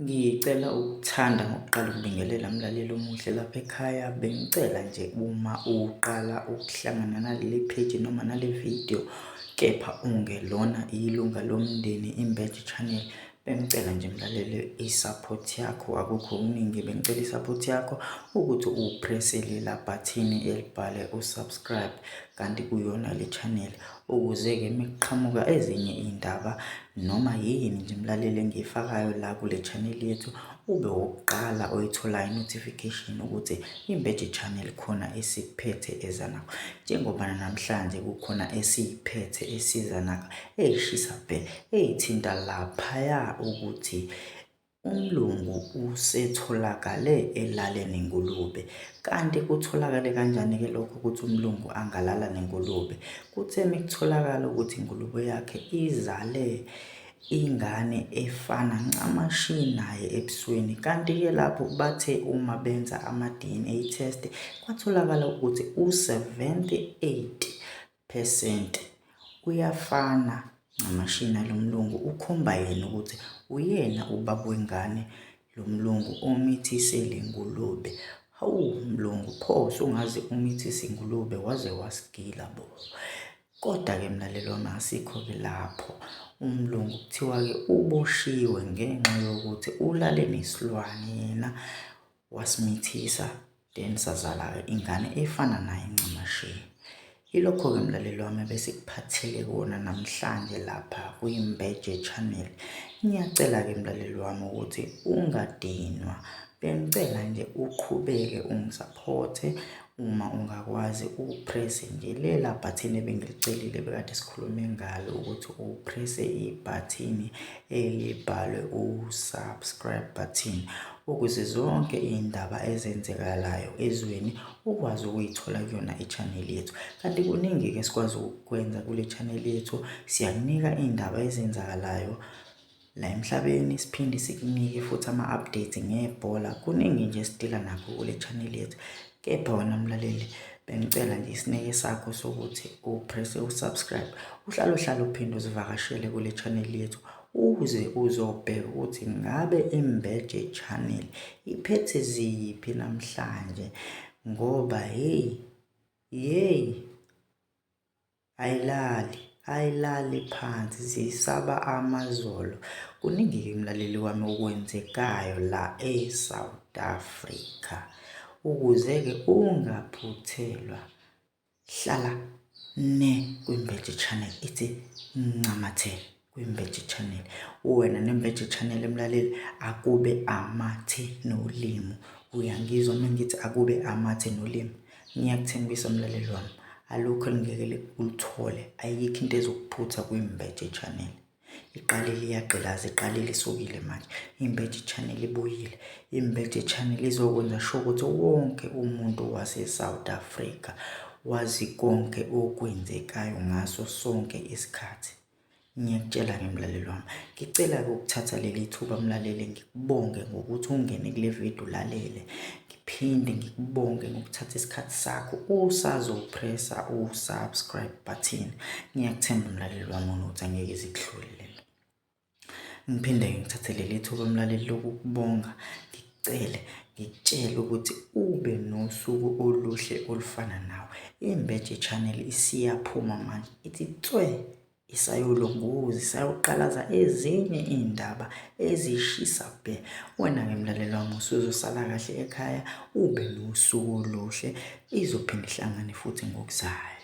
Ngicela ukuthanda ngokuqala ukubingelela mlaleli omuhle lapha ekhaya. Bengicela nje uma uqala ukuhlangana naleli page noma nale video, kepha ungelona ilunga lomndeni Imbeje Channel, bengicela nje mlaleli i-support yakho, akukho okuningi, bengicela i-support yakho ukuthi upresse lela bhathini elibhale u-subscribe kanti kuyona le channel ukuze-ke mekuqhamuka ezinye iy'ndaba noma yini nje mlaleli engiyifakayo la kule channel yethu ube wokuqala oyitholayo i-notification ukuthi Imbeje Channel khona esiphethe eza nakho. Njengoba namhlanje kukhona esiyiphethe esiza nakho eyishisa bhe eyithinta laphaya ukuthi umlungu usetholakale elale nengulube. Kanti kutholakale kanjani-ke lokho ukuthi umlungu angalala nengulube? Kuthe mekutholakala ukuthi ingulube yakhe izale ingane efana ncamashi naye ebusweni. Kanti-ke lapho bathe uma benza ama-D_N_A test kwatholakala ukuthi u-78% uyafana ncamashi nalo mlungu. Ukhomba yena ukuthi uyena ubaba wengane lo mlungu omithise le ngulube. Hawu mlungu, pho usungaze umithise ingulube waze wasigila bo. Kodwa-ke mlaleli wami asikho-ke lapho. Umlungu kuthiwa-ke uboshiwe ngenxa yokuthi ulale nesilwane yena wasimithisa then sazala-ke ingane efana naye ncamashi. Yilokho-ke mlaleli wami ebesikuphathele kona namhlanje lapha kwiMbeje Channel. Ngiyacela-ke mlaleli wami ukuthi ungadinwa. Bengicela nje uqhubeke ungisaphothe uma ungakwazi upresse nje lela bhathini ebengilicelile bekade sikhulume ngalo ukuthi upresse ibhathini elibhalwe u-subscribe button ukuze zonke iy'ndaba ezenzekalayo ezweni ukwazi ukuyithola kuyona i-channel yethu. Kanti kuningi-ke esikwazi ukukwenza kule channel yethu, siyakunika iy'ndaba ezenzakalayo la emhlabeni, siphinde sikunike futhi ama-updates ngebhola. Kuningi nje esidila nakho kule channel yethu. Kepha wena mlaleli, bengicela nje isineke sakho sokuthi upresse u-subscribe, uhlale uhlale uphinde uzivakashele kule channel yethu uze uzobheka ukuthi ngabe Imbeje Channel iphethe ziphi namhlanje ngoba hey hey ayilali ayilali phansi zisaba amazolo. Kuningi-ke mlaleli wami okwenzekayo la e-South Africa. Ukuze-ke ungaphuthelwa hlala ne kwiMbeje Channel ithi ncamathe kwiMbeje Channel. Uwena neMbeje Channel mlaleli akube amathe nolimi. Uyangizwa uma ngithi akube amathe nolimi? Ngiyakuthembisa mlaleli wami, alukho elingeke uluthole, ayikho into ezokuphutha kwiMbeje Channel. Iqalile iyagqilaza, iqalile isukile manje. Imbeje Channel ibuyile. Imbeje Channel izokwenza sure ukuthi wonke umuntu wase-South Africa wazi konke okwenzekayo ngaso sonke isikhathi. Ngiyakutshela-ke mlaleli wami, ngicela-ke ukuthatha leli thuba mlaleli ngikubonge ngokuthi ungene kule video ulalele. Ngiphinde ngikubonge ngokuthatha isikhathi sakho usazopressa u-subscribe button. Ngiyakuthemba mlaleli wami ukuthi angeke zikuhlule lento. Ngiphinde ngithathe leli thuba mlaleli lokukubonga ngikucele ngikutshele ukuthi ube nosuku oluhle olufana nawe. Imbeje Channel isiyaphuma manje ithi tswe isayolunguza isayoqalaza ezinye iy'ndaba ezishisa bhe. Wena-ke mlaleli wami usuzosala kahle ekhaya ube nosuku oluhle izophinde ihlangane futhi ngokuzayo.